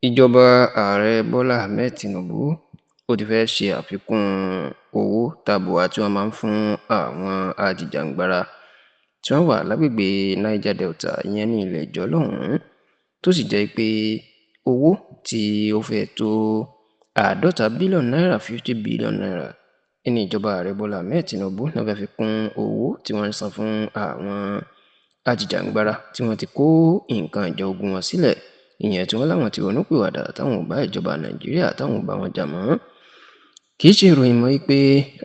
Ìjọba Ààrẹ Bọ́lá Ahmed Tinubu ó ti fẹ́ẹ́ ṣe àfikún owó tabua tí wọ́n máa ń fún àwọn ajìjàǹgbara tí wọ́n wà lágbègbè Niger Delta, ìyẹn ní ilẹ̀ Ìjọ lọ́hùn-ún, tó sì jẹ́ pé owó tí ó fẹ́ẹ́ tó 50 bílíọ̀nù náírà, 50 billion naira, ní ìjọba Ààrẹ Bọ́lá Ahmed Tinubu náà fẹ́ẹ́ fi kún owó tí wọ́n ń san fún àwọn ajìjàǹgbara tí wọ́n ti kó nǹkan ìjà ogun wọn sílẹ̀, ìyẹn tí wọ́n láwọn ti ronúpìwàdà, táwọn ò bá ìjọba Nàìjíríà, táwọn ò bá wọn jà mọ́. Kì í ṣe ìròyìn mọ́ pé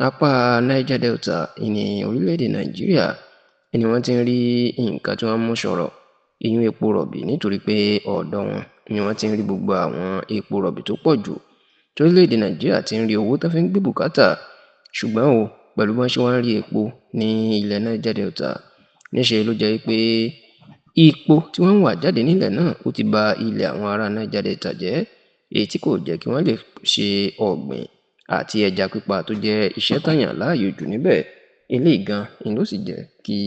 apá Niger Delta ní orílẹ̀-èdè Nàìjíríà ni wọ́n ti ń rí nǹkan tí wọ́n mú sọ̀rọ̀, ìyún epo rọ̀bì, nítorí pé ọ̀dọ̀ wọn ni wọ́n ti ń rí gbogbo àwọn epo rọ̀bì tó pọ̀ jù torílẹ̀-èdè Nàìjíríà ti ń rí owó tó fi ń gbé bùkátà. Ṣùgbọ́n o, pẹ̀lú bí wọ́n ṣe wá ń rí epo ní ilẹ̀ Niger Delta, níṣe ló jẹ́ pé epo tí wọ́n ń wà jáde nílẹ̀ náà ó ti ba ilẹ̀ àwọn ará Niger Delta jẹ́, èyí tí kò jẹ́ kí wọ́n lè ṣe ọ̀gbìn àti ẹja pípa tó jẹ́ iṣẹ́ tàyàn láàyò jù níbẹ̀. Eléyìí gan ni ló sì jẹ́ kí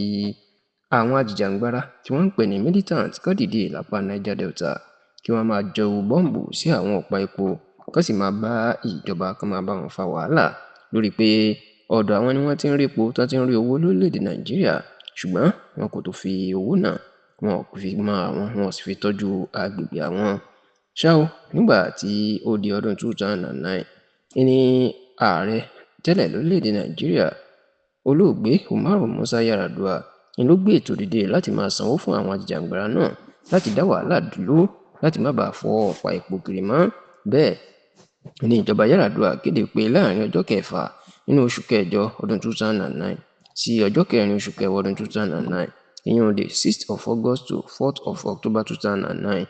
àwọn ajìjàǹgbara tí wọ́n ń pè ní militant kàn dìde lápá Niger Delta, kí wọ́n máa ju bọ́ǹbù sí àwọn ọ̀pá epo, kán sì máa bá ìjọba, kán máa bá wọn fa wàhálà lórí pé ọ̀dọ̀ àwọn ni wọ́n ti ń rí epo tó ti ń rí owó lórílẹ̀‐èdè Nàìjíríà, ṣùgbọ́n wọn kò tó fi owó náà, wọn kò fi mọ àwọn, wọn sì fi tọ́jú agbègbè àwọn. Ṣá o, nígbà tí ó di ọdún 2009 ní ààrẹ tẹ́lẹ̀ lórílẹ̀‐èdè Nàìjíríà, Olóògbé Umaru Musa Yar'Adua, ni ló gbé ètò dìde láti máa sanwó fún àwọn ajìjàǹgbara náà láti dá wàhálà dúró, láti má bàa fọ́ ọ̀pá epo kiri mọ́. Bẹ́ẹ̀ ní ìjọba Yar'Adua kéde pé láàrin ọjọ́ 6 nínú oṣù kẹjọ ọdún 2009 sí ọjọ́ 4 oṣù kẹwàá ọdún 2009, ìyẹn the 6th of August to 4th of October 2009,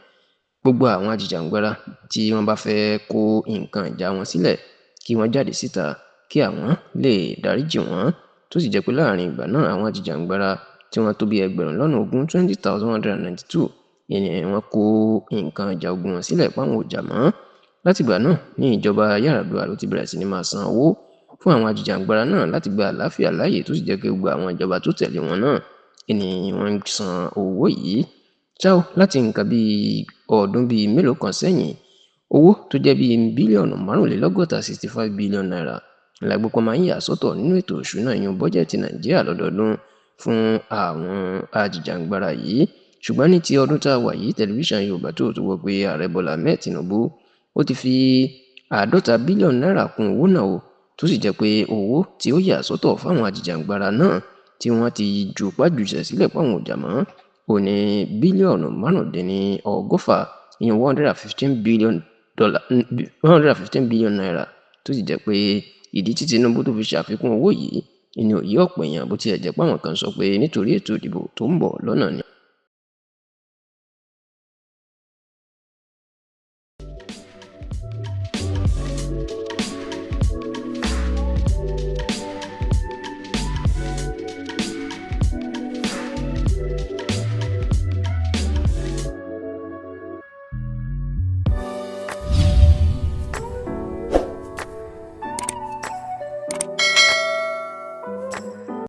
gbogbo àwọn ajìjàǹgbara tí wọ́n bá fẹ́ kó nǹkan ìjà wọn sílẹ̀ kí wọ́n jáde síta kí àwọn lè dáríjì wọ́n, tó sì jẹ́ pé láàrin ìgbà náà àwọn ajìjàǹgbara tí wọ́n tó bí 20,000, 20,192, ìní wọ́n kó nǹkan ìjà ogun wọn sílẹ̀ páwọn ò jà mọ́. Látìgbà náà ní ìjọba Yar'Adua ló ti bẹ̀rẹ̀ sí ní máa san owó fún àwọn ajìjàǹgbara náà láti gba àlàáfíà láàyè, tó sì jẹ́ pé gbogbo àwọn ìjọba tó tẹ̀lé wọn náà ni wọ́n ń san owó yìí. Ṣá o, láti nǹkan bíi ọdún bíi mélòó kan sẹ́yìn, owó tó jẹ́ bíi bílíọ̀nù 65, 65 billion naira, la gbọ́ pé wọ́n máa ń yà sọ́tọ̀ nínú ètò ìṣúná, ìyún bọ́jẹ̀tì Nàìjíríà lọ́dọọdún, fún àwọn ajìjàǹgbara yìí. Ṣùgbọ́n ní ti ọdún tá a wà yìí, tẹlifíṣàn Yorùbá tó tó gbọ́ pé Ààrẹ Bọ́lá Ahmed Tinubu ó ti fi 50 bílíọ̀nù náírà kún owó náà o, tó sì jẹ́ pé owó tí ó yà sọ́tọ̀ fáwọn ajìjàǹgbara náà tí wọ́n ti ju pájùṣẹ̀ sílẹ̀ páwọn ò jà mọ́ ò ní bílíọ̀nù 165, ìyẹn 115 billion dollar, 115 billion naira, tó sì jẹ́ pé ìdí tí Tinubu tó fi ṣàfikún owó yìí ni òye ọ̀pọ̀ èèyàn, bó tiẹ̀ jẹ́ pé àwọn kan sọ pé nítorí ètò ìdìbò tó ń bọ̀ lọ́nà ni.